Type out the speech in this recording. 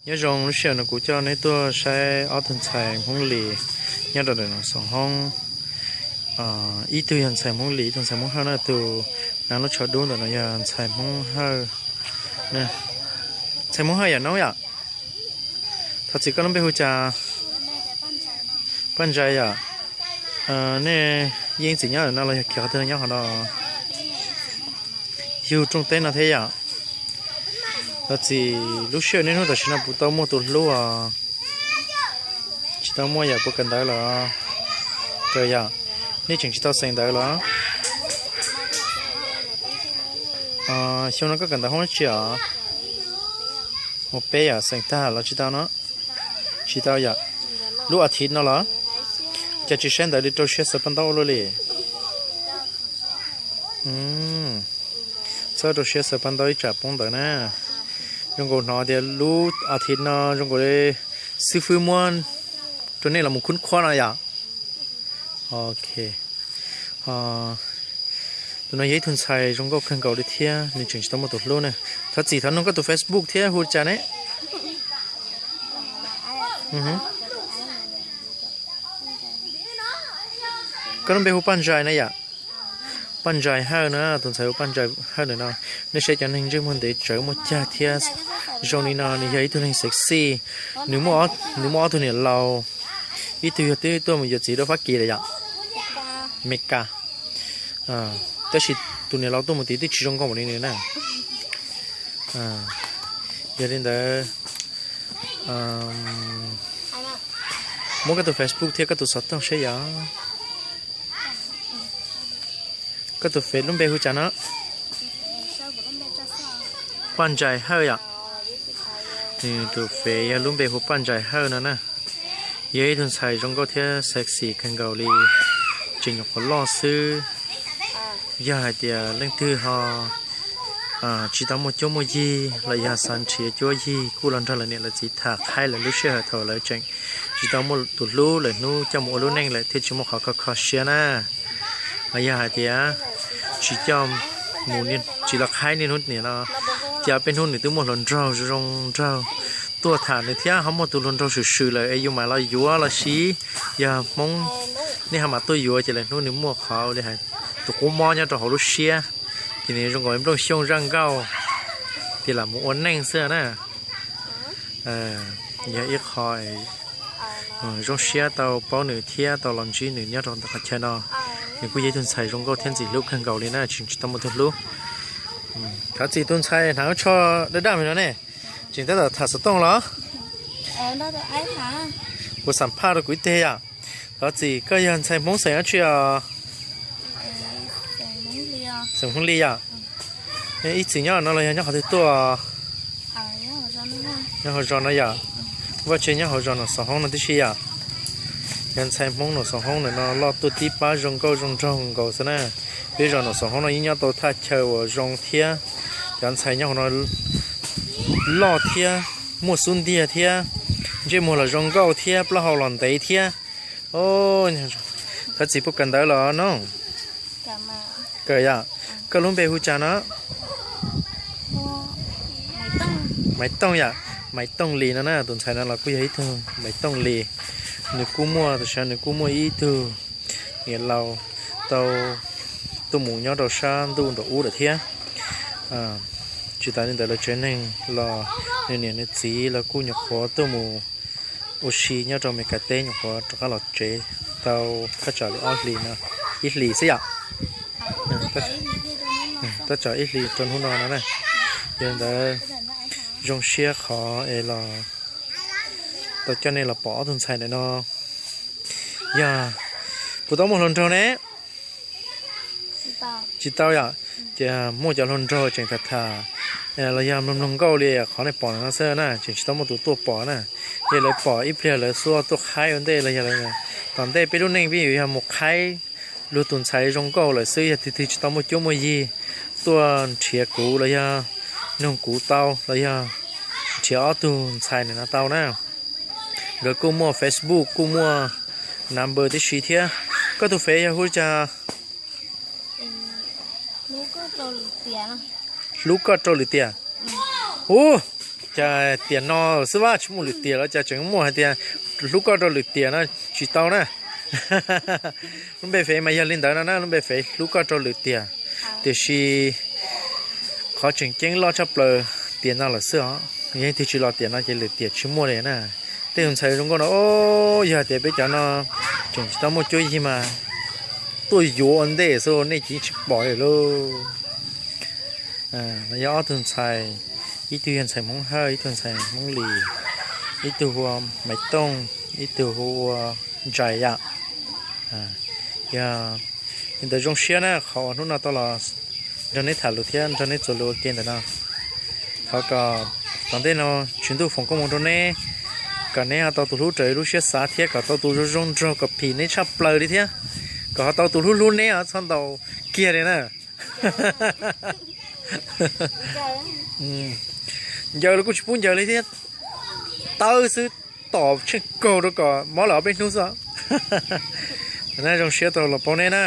Nyob zoo, lub sij hawm no kuv coj neb tuaj saib ob tug ntxhais Hmoob Lis nyob rau ntawm no xov hoob. Ib tug yog ntxhais Hmoob Lis, ib tug ntxhais Hmoob Hawj na. Tus hnav lub tsho dub ntawm no yog ntxhais Hmoob Hawj. Ntxhais Hmoob Hawj yam noob yom? Thov txim, koj lub npe hu cas? Paj Ntsais yom? Nej yeej txwm nyob ntawm no los yog khiav qhov twg nyob qhov no? Yug rooj teb no thiab yom? Thov txim, lub sij hawm niaj hnub tam sim no puas tau muaj tus hlub os? Tsis tau muaj yom, puas kawm ntawv los? Kawm yom. Nej tseem tsis tau xeem ntawv los? Xyoo no koj kawm ntawv hoob dab tsi os? Hoob peb yom, xeem tag los tsis tau no? Tsis tau yom. Lub as thiv no los? Cas tsis saib ntawv li, rau siab xaws paj ntaub ua luaj li? Txhob rau siab xaws paj ntaub, ib tsam poob ntawv na. Zoo nkaus hnov tias lub as thiv no zoo nkaus li xib fwb muab rau nej los mus khub khuab no yom. Ok. Tus no yog ib tug ntxhais zoo nkauj kawg nkaus li thiab, nws tseem tsis tau muaj tus hlub na. Thov txim, thov nug koj tus Facebook thiab hu cas ne? Koj lub npe hu Paj Ntsais na yom? Paj Ntsais Hawj na, tus ntxhais hu Paj Ntsais Hawj ntawm no. Nej saib cov neeg ntsej muag ntev tsawv muaj cag thiab zoo li no, nws yog ib tug neeg sexy. Nws muaj, nws muaj ob tug niam laus, ib tug yog twb tuaj mus yuav txiv rau Fab Kis lawm yom, Amelikas. Tab sis tus niam laus tuaj mus tid twb tsis zoo nkauj npaum li nws na. Yog li ntawd, muab koj tus Facebook thiab koj tus xov tooj seb yom. Koj tus Face lub npe hu cas no? Paj Ntsais Hawj yom. Nws tus Face yog lub npe hu Paj Ntsais Hawj no na. Yog ib tug ntxhais zoo nkauj thiab sexy kawg nkaus li, tseem nyuam qhuav loj xwb. Yog hais tias leej twg ho tsis tau muaj cuab muaj yig los yog xav nrhiav cuab yig kuj los nrog lawv niam lawv txiv tham qhaib lawv lub sij hawm thaum lawv tseem tsis tau muaj tus hlub, lawv hnub coj mus ua lub neej lawm thiaj tsis muaj qhov kho kho siab na. Los yog hais tias tsis coj mus, tsis los qhaib niaj hnub niam no, cas peb hnub nws twb muaj hluas nraug zoo nraug tuaj tham nws thiab, ho muaj tus hluas nraug swm swm lawm es yus mam los yuav los sis yog Hmoob nej ho mam tuaj yuav ces lawv hnub nws muaj qhov li hais tus qub mob nyob rau hauv lub siab, ces nws zoo nkaus nplooj xyooj zaj nkauj, ces lam mus ua neej xwb na. Yog ib qho zoo siab tau paub nws thiab tau los ntsib nws nyob rau ntawm qhov chaw no. Nws kuj yog ib tug ntxhais zoo nkauj thiab ntxim hlub kawg nkaus li na, tseem tsis tau muaj tus hlub. Thov txim, tus ntxhais hnav lub tsho daj daj me no ne, tseem tab tom tham xov tooj los? Puas xam phaj rau kuv ib teg yom? Thov txim, koj yog ntxhais Hmoob xeem dab tsi os? Xeem Hmoob Lis yom? Ib txwm nyob no los yog nyob qhov twg tuaj? Nyob hauv zos no yom? Vaj tse nyob hauv zos Nom Xoom Hoob no tib si yom? Yog ntxhais Hmoob Nom Xoom Hoob ntawm no loj tuaj tib pab zoo nkauj zoo nraug nkaus xwb na. Peb zos Nom Xoom Hoob no yeej nyob tau thaj chaw uas zoo thiab. Cov ntxhais nyob hauv no loj thiab muaj xub ntiag thiab, ntsej muag los zoo nkauj thiab plaub hau los ntev thiab. Thov txim, puas kawm ntawv los no? Kawm yom. Koj lub npe hu cas no? Maiv Tooj yom, Maiv Tooj Lis no na. Tus ntxhais no los kuj yog ib tug Maiv Tooj Lis. Nws kuj muaj, tam sim no nws kuj muaj ib tug niam laus tau tuaj mus nyob rau sab ntuj nraum ub lawm thiab. Tsis tas li ntawd lawv tsev neeg los nws niam nws txiv los kuj nyuam qhuav tuaj mus ua si nyob rau Amelikas teb, nyuam qhuav rov qab los tsev tau thaj tsam li ob hlis no, ib hlis xwb yom. Thaj tsam ib hlis rau hnub no no na. Yog li ntawd zoo siab qhov es los tau coj nej los pom ob tug ntxhais ntawm no. Yog puas tau muaj hluas nraug ne? Tsis tau yom. Ces muaj cov hluas nraug tseem tham tham los yog mloog mloog nkauj li qhov nej pom ntawm no xwb na, tseem tsis tau muaj tus tuaj pom na. Yog lawv pom ib pliag lawv xub tuaj qhaib ua ntej los yog tom ntej peb lub neej peb yuav yog mus qhaib luag tus ntxhais zoo nkauj lawm xwb, yog tus twg tsis tau muaj cuab muaj yig tuaj nrhiav kuv los yog nug kuv tau los yog nrhiav ob tug ntxhais ntawm no tau na. Nkawd kuj muaj Facebook, kuj muaj number tib si thiab. Koj tus Face yog hu li cas? Hlub koj rau lwm tiam. Ub, Cas tiam no xwb vaj tsis muaj lwm tiam los cas tseem muaj hais tias hlub koj rau lwm tiam no tsis tau na. Lub npe fev mas yog li ntawd no na, lub npe fev hlub koj rau lwm tiam. Tiam sis qhov tseem ceeb loj tshaj plaws tiam no lawm xwb os. Yog leej twg tsis los tiam no ces lwm tiam tsis muaj li na. Tej tus ntxhais zoo nkauj no, o, yog tias peb cov no tseem tsis tau muaj cuab yig mas tuaj yuav ua ntej xwb nej ces tsis pom li lauj. No yog ob tug ntxhais, ib tug yog ntxhais Hmoob Hawj, ib tug ntxhais Hmoob Lis, ib tug hu ua Maiv Tooj, ib tug hu ua Ntsais yom. Yog li ntawd zoo siab na qhov uas hnub no tau los nrog neb tham lus thiab nrog neb txuas lus ua ke ntawm no. Thov kom tom ntej no Tswv Ntuj foom koob hmoov rau neb, kom neb ho tau tus hlub raws lub siab xav thiab kom tau tus zoo zoo nrog kom phim neb tshaj plaws li thiab, kom ho tau tus hlub hlub neb os txhob ntaus kiag li na. Ncaws los kuj tsis pub ncaws li thiab, tawb xwb, tom tsheej kaug rau kom mob lawm ob peb hnub xwb. Zoo siab tau los paub neb na.